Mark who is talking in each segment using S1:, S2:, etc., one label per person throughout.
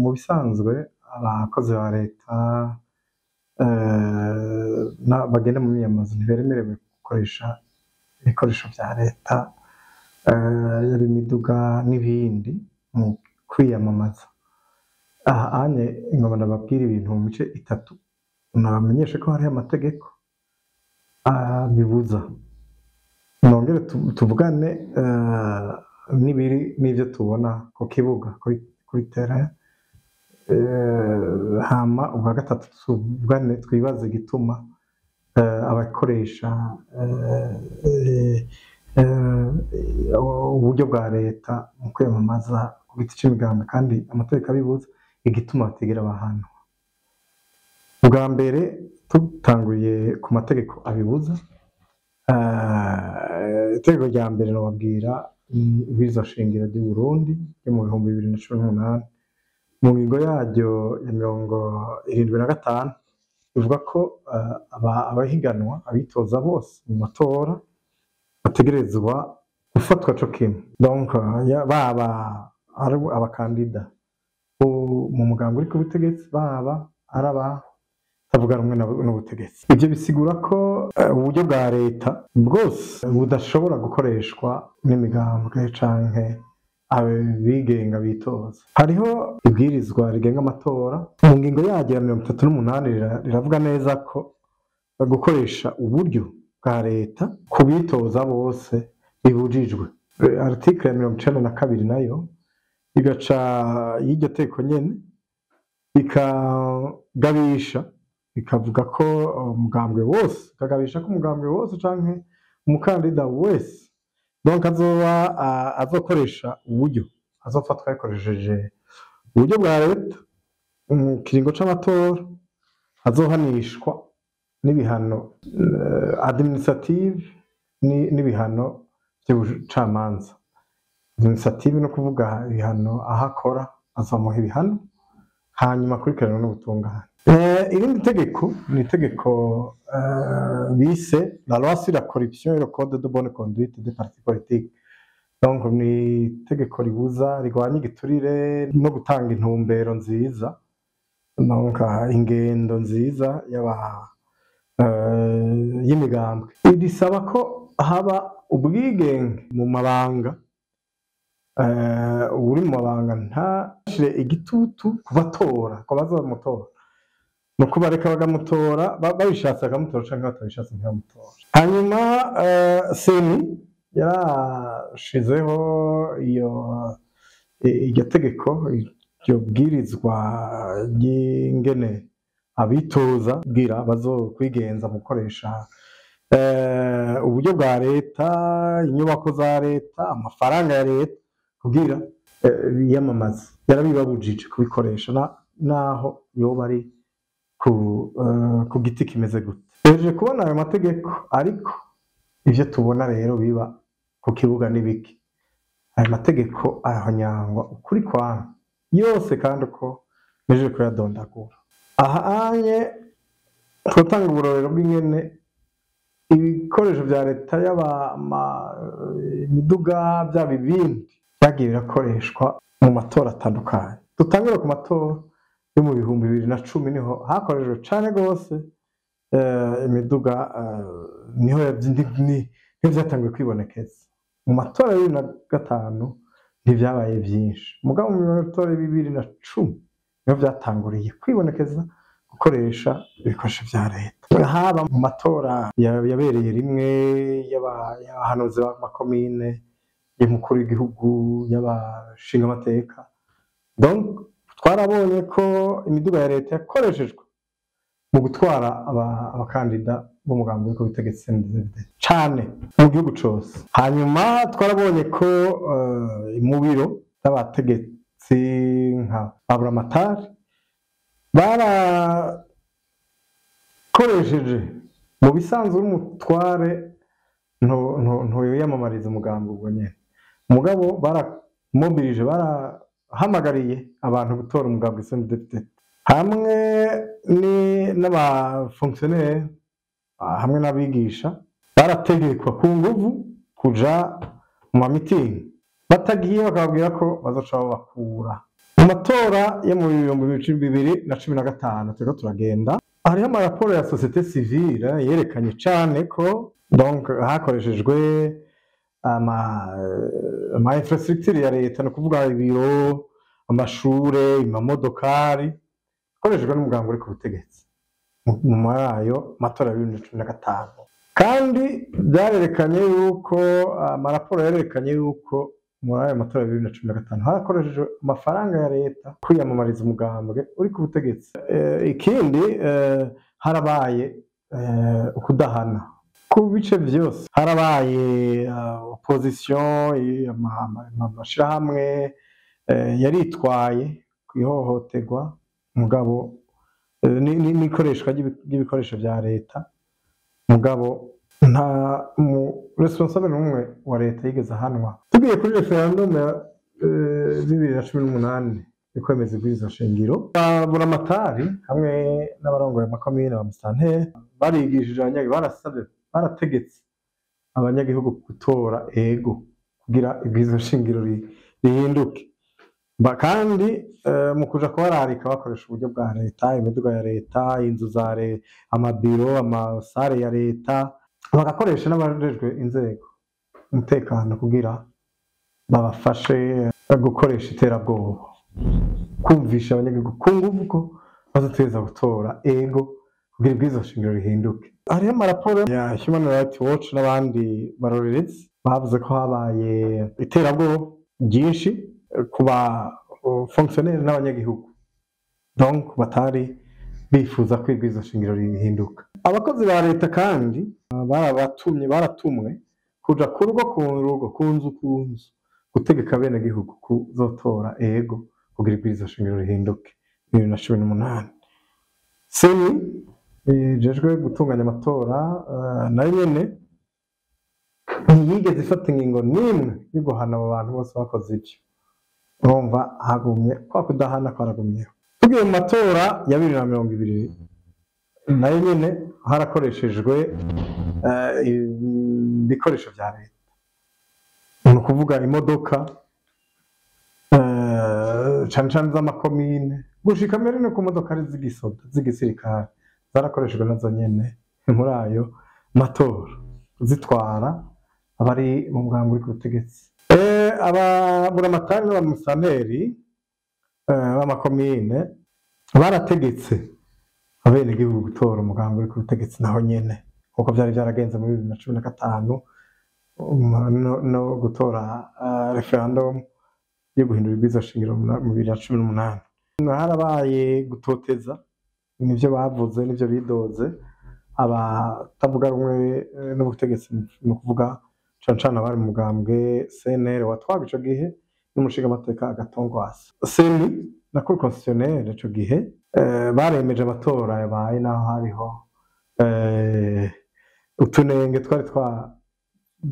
S1: Mu bisanzwe abakozi ba leta bagenda mu myiyamamazo ntibemerewe gukoresha ibikoresho vya leta, yaba imiduga n'ibindi mu kwiyamamaza. Aha anye ngomba ndababwire ibintu mu mice itatu, nabamenyeshe ko hariho amategeko abibuza. Nongere tuvugane n'ibiri n'ivyo tubona ku kibuga kuri terrain, hama ubwa gatatu tuvugane twibaze igituma abakoresha uburyo bwa leta mu kwiyamamaza ku giti c'imigambi kandi amategeko abibuza, igituma batigera bahanwa. Ubwa mbere tutanguye ku mategeko abibuza, itegeko rya mbere nobabwira ni ibwirizwa shingiro ry'u Burundi ryo mu 2018, mu ngingo yaryo ya 75 ivuga ko abahiganwa, abitoza bose mu matora bategerezwa gufatwa co kimwe, donc baba ari abakandida mu mugambi uri ku butegetsi, baba ari abatavuga rumwe n'ubutegetsi. Ivyo bisigura ko uburyo bwa leta bwose budashobora gukoreshwa n'imigambwe canke abigenga bitoza. Hariho ibwirizwa rigenga amatora, mu ngingo yaryo ya 38 riravuga neza ko gukoresha uburyo bwa leta ku bitoza bose bibujijwe. Article ya 92 nayo igaca y'iryo teko nyene ikagabisha, ikavuga ko umugambwe wose, ikagabisha ko umugambwe wose canke umukandida wese donc azoba azokoresha uburyo, azofatwa yakoresheje uburyo bwa leta mu kiringo c'amatora, azohanishwa n'ibihano administrative n'ibihano vy'ubucamanza. Administrative no kuvuga ibihano aho akora, azomuha ibihano hanyuma akurikiranwe n'ubutungane. Irindi tegeko ni itegeko bise la loi sur la corruption et le code de bonne conduite des partis politiques. Donc ni itegeko ribuza, rigwanya igiturire no gutanga intumbero nziza, donc ingendo nziza y'aba y'imigambwe. Risaba ko haba ubwigenge mu mabanga, uri mu mabanga ntashire igitutu ku batora, ku bazomutora, ni ukubareka bakamutora, babishatse bakamutora canke batabishatse ntibamutora. Hanyuma CENI yarashizeho iyo iryo tegeko, iryo bwirizwa ry'ingene abitoza bwira bazokwigenza mu gukoresha uburyo bwa leta, inyubako za leta, amafaranga ya leta kugira biyamamaze. Yarabibabujije kubikoresha naho yoba ari ku giti kimeze gute. Duhejeje kubona ayo mategeko, ariko ivyo tubona rero biba ku kibuga n'ibiki? Ayo mategeko arahonyangwa ukuri kwamye yose, kandi uko mpejeje kuyadondagura. Aha anye twotanga uburorero bw'ingene ibikoresho vya leta, yaba imiduga, byaba ibindi, vyagiye birakoreshwa mu matora atandukanye. Dutangure ku matora yo mu 2010, niho hakoreshejwe cane gose imiduga, niho niho vyatanguye kwibonekeza. Mu matora ya 2005 ntivyabaye vyinshi, mugabo mu matora ya 2010 niho vyatanguriye kwibonekeza gukoresha ibikoresho vya leta, haba mu matora yabereye rimwe y'abahanuzi b'amakomine, y'umukuru w'igihugu, y'abashingamateka. Donc twarabonye ko imiduga ya leta yakoreshejwe mu gutwara abakandida b'umugambi uri ku butegetsi CNDD-FDD cane mu gihugu cose. Hanyuma twarabonye ko mu biro by'abategetsi nka ba Buramatari barakoresheje. Mu bisanzwe umutware ntoyamamariza umugambi ubwo nyene, mugabo baramobilije, barahamagariye abantu gutora umugambi CNDD-FDD hamwe n'abafonctionnaire hamwe n'abigisha barategekwa ku nguvu kuja mu mamitingi, batagiye bakababwira ko bazoca babakura. Mu matora yo mu 2015 turiko turagenda, hariho amaraporo ya société civile yerekanye cane ko donc hakoreshejwe ama infrastructure ya leta, ni ukuvuga ibiro, amashure, amamodokari, akoreshejwe n'umugambi uri ku butegetsi muri ayo matora ya 2015. Kandi byarerekanye yuko amaraporo yerekanye yuko muri ayo matora ya 2015 harakoreshejwe amafaranga ya leta kwiyamamariza umugambwe uri ku butegetsi. Ikindi harabaye ukudahana ku bice vyose, harabaye opposition, amashirahamwe yaritwaye kw'ihohoterwa mugabo n'ikoreshwa ry'ibikoresho vya leta, mugabo nta mu responsable n'umwe wa leta yigeze ahanwa. Tugiye kuri referendum ya 2018 yo kwemeza ibwirizwa shingiro, buramatari hamwe n'abarongoye amakomine, ba musitanteri, barigishije abanyagihugu, barasabye, barategetse abanyagihugu gutora ego kugira ibwirizwa shingiro rihinduke. Kandi mu kuja kubararika bakoresha uburyo bwa leta, imiduga ya leta, inzu za leta, amabiro, amasare ya leta, bagakoresha n'abajejwe inzego umutekano kugira babafashe gukoresha iterabwoba, kumvisha abanyagihugu ku nguvu ko bazotegerezwa gutora ego kugira ibwirizwa shingiro rihinduke. Hariho amaraporo ya Human Rights Watch n'abandi barorerezi bavuze ko habaye iterabwoba ryinshi ku ba fonctionnaire n'abanyagihugu, donc batari bifuza ko ibwirizwa shingiro rihinduka. Abakozi ba leta kandi barabatumye, baratumwe kuja ku rugo ku rugo, ku nzu ku nzu, gutegeka abenegihugu kuzotora ego kugira ibwirizwa shingiro rihinduke 2018. CENI ijejwe gutunganya amatora nayo nyene ntiyigeze ifata ingingo n'imwe yo guhana abo bantu bose bakoze ivyo. Urumva hagumye kwa kudahana kwaragumyeho. Tugiye mu matora ya 2020, nayo nyene harakoreshejwe ibikoresho vya leta, ni ukuvuga imodoka cane cane z'amakomine, gushika mbere no ku modoka ari z'igisoda, z'igisirikare, zarakoreshejwe nazo nyene muri ayo matora zitwara abari mu mugambi uri ku butegetsi. Ababuramatari n'abamusitanteri b'amakomine barategetse abenegihugu gutora umugambi uri ku butegetsi naho nyene, nkuko vyari vyaragenze muri 2015 no gutora referendum yo guhindura ibwirizwa shingiro mu 2018. Harabaye gutoteza, nivyo bavuze, nivyo bidoze abatavuga rumwe n'ubutegetsi, ni ukuvuga cane cane abari mu mugambwe CNL watwaga ico gihe n'umushingamateka Agathon Rwasa. CENI na Cour constitutionnelle ico gihe baremeje amatora yabaye, naho hariho utunenge twari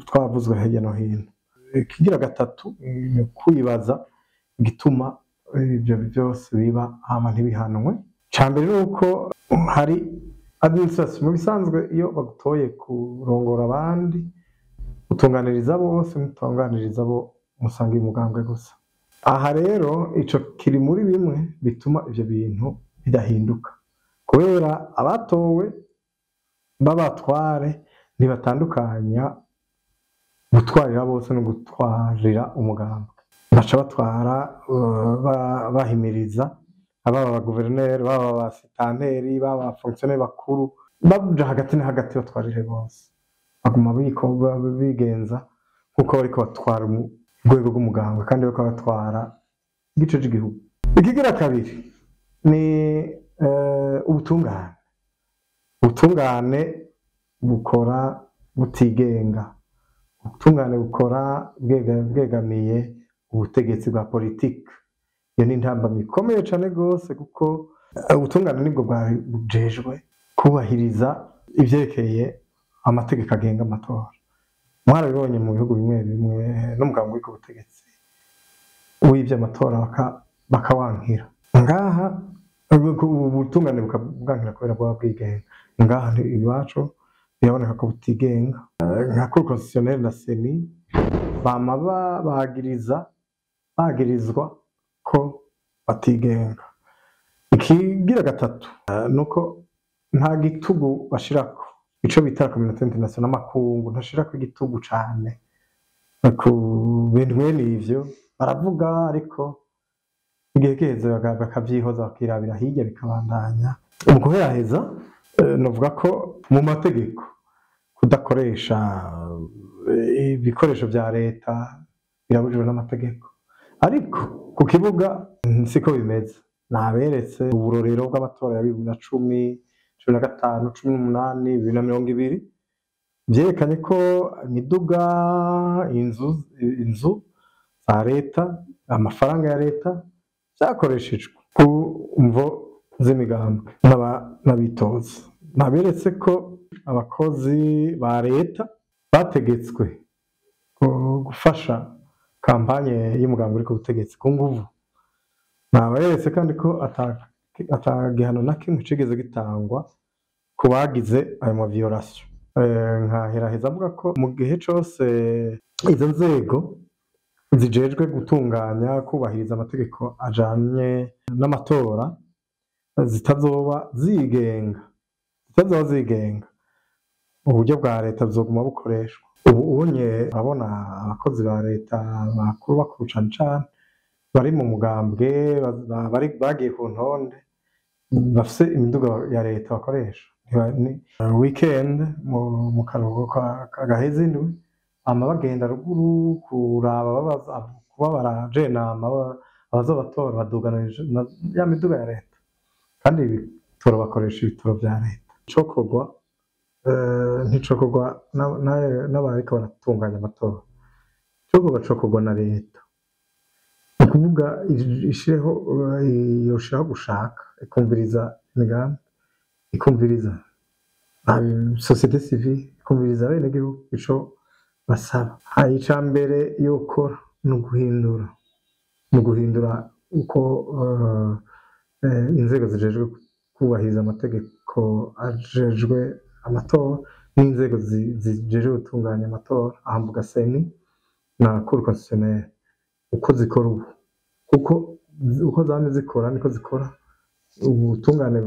S1: twavuzwe hirya no hino. Ikigira gatatu ni ukwibaza igituma ivyo vyose biba hama ntibihanwe. Ica mbere ni uko hari administration. Mu bisanzwe iyo bagutoye kurongora abandi, utunganiriza bose, mutunganiriza bo musanga umugambwe gusa. Aha rero ico kiri muri bimwe bituma ivyo bintu bidahinduka, kubera abatowe b'abatware ntibatandukanya gutwarira bose no gutwarira umugambwe. Baca batwara bahimiriza ababa abaguverineri, baba abasitanteri, baba abafonctionnaire bakuru, baja hagati na hagati batwarire bose, baguma bigenza nkuko bariko batwara urwego rw'umugambwe kandi bariko batwara igice c'igihugu. Ikigira kabiri ni ubutungane. Ubutungane bukora butigenga, ubutungane bukora bwegamiye ubutegetsi bwa politike. Iyo ni intambamyi ikomeye cane gose, kuko ubutungane nibwo bwari bujejwe kubahiriza ivyerekeye amategeko agenga amatora. Mwarabibonye mu bihugu bimwe bimwe n'umugambi uri ku butegetsi w'ivyo amatora bakawankira. Ngaha ubutungane bukabwankira kubera bwaba bwigenga. Ngaha iwacu biraboneka ko butigenga. Nka Cour constitutionnelle na CENI bama bagirizwa ko batigenga. Ikigira gatatu nuko nta gitugu bashirako, ico bita communauté internationale, amakungu ntashirako igitugu cane ku bintu mwene ivyo. Baravuga, ariko igihe giheze bakavyihoza, bakirabira hirya, bikabandanya. Mu guheraheza, novuga ko mu mategeko kudakoresha ibikoresho vya leta birabujijwe n'amategeko, ariko ku kibuga siko bimeze. Naberetse uburorero bw'amatora ya 2010, 15, 18, 2020, vyerekanye ko imiduga, inzu za leta, amafaranga ya leta vyakoreshejwe ku mvo z'imigambwe n'abitoza. Naberetse ko abakozi ba leta bategetswe gufasha campagne y'umugambwe uri ku butegetsi ku nguvu. Naberetse kandi ko ata gihano na kimwe cigeze gitangwa ku bagize ayo ma violation. Nkaheraheza avuga ko mu gihe cose izo nzego zijejwe gutunganya, kubahiriza amategeko ajanye n'amatora zitazoba zigenga, uburyo bwa leta buzoguma bukoreshwa. Ubu unye urabona abakozi ba leta bakuru bakuru, cane cane bari mu mugambwe, bagiye ku ntonde, bafise imiduga ya leta bakoresha. Weekend, mu karuhuko gaheze indwi, bama bagenda ruguru kuraba, babaza, kuba barajenama abazobatora, badugana na ya miduga ya leta, kandi ibitoro bakoresha ibitoro vya leta. Icokorwa nticokorwa n'abariko baratunganya amatora, icokorwa cokorwa na leta. Ni ukuvuga ishireho, yoshiraho gushaka, ikumviriza imigambi, ikumviriza société civile, ikumviriza abenegihugu ico basaba. Ica mbere yokora ni uguhindura uko inzego zijejwe kubahiriza amategeko ajejwe amatora n'inzego zijejwe gutunganya amatora, aha mvuga CENI na Cour constitutionnelle, uko zikora ubu, kuko uko zamye zikora niko zikora. Ubutungane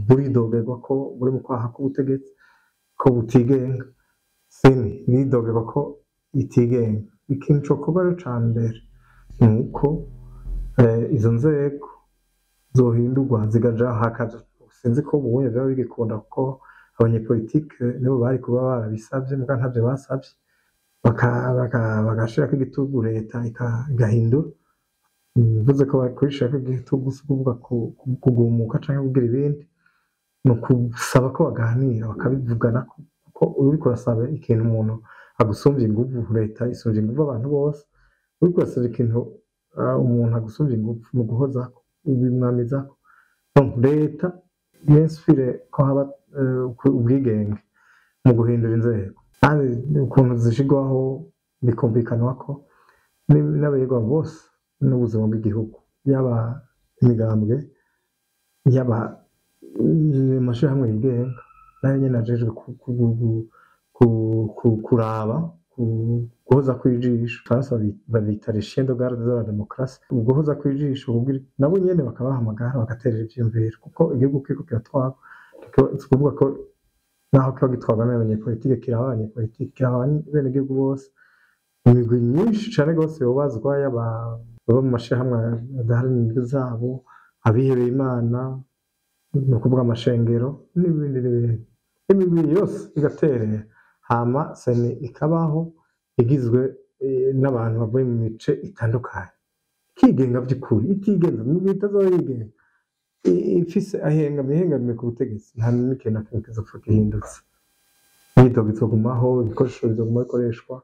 S1: buridogerwa ko buri mu kwaha k'ubutegetsi, ko butigenga. CENI iridogerwa ko itigenga. Ikintu cokorwa rero ca mbere ni uko izo nzego zohindurwa, zigaja hakaja, sinzi ko ubunye vyaba bigikunda, kuko abanyepolitike nibo bari kuba barabisavye, muga ntavyo basavye, bagashirako igitugu leta igahindura. Mvuze ko bakubishirako igitugu, si ukuvuga kugumuka canke kugira ibindi, ni ukusaba ko baganira, bakabivugana, kuko uriko urasaba ikintu umuntu agusumvya inguvu, leta isumvya inguvu abantu bose, uriko urasaba ikintu umuntu agusumvya inguvu, ni uguhozako, ubimwamizako. Donc leta yinspire ko haba ubwigenge mu guhindura inzego, kandi ukuntu zishirwaho bikumvikanwa ko n'abegerwa bose n'ubuzima bw'igihugu, yaba imigambwe, yaba amashirahamwe yigenga, nayo nyene ajejwe kuraba, guhoza kw'ijisho. Faransa babita les chiens de garde de la démocratie. Uguhoza kw'ijisho, nabo nyene bakabahamagara, bagaterera ivyiyumviro, kuko igihugu kiriko kiratwarwa, si ukuvuga ko naho kiba gitwarwa n'abanyepolitike kiraba abanyepolitike, kiraba abenegihugu bose. Imigwi myinshi cane gose yobazwa, yaba baba mu mashirahamwe adaharanira inyungu zabo, abihebeye Imana, ni ukuvuga amashengero, n'ibindi n'ibindi, imigwi yose igaterera. Hama CENI ikabaho igizwe n'abantu bavuye mu mice itandukanye, ikigenga vy'ukuri. Itigenza, mu gihe itazoba yigenga, ifise ahengamiye, ihengamiye ku butegetsi, nta n'ikintu na kimwe kizopfa gihindutse. Imyidogo izogumaho, ibikoresho bizoguma bikoreshwa.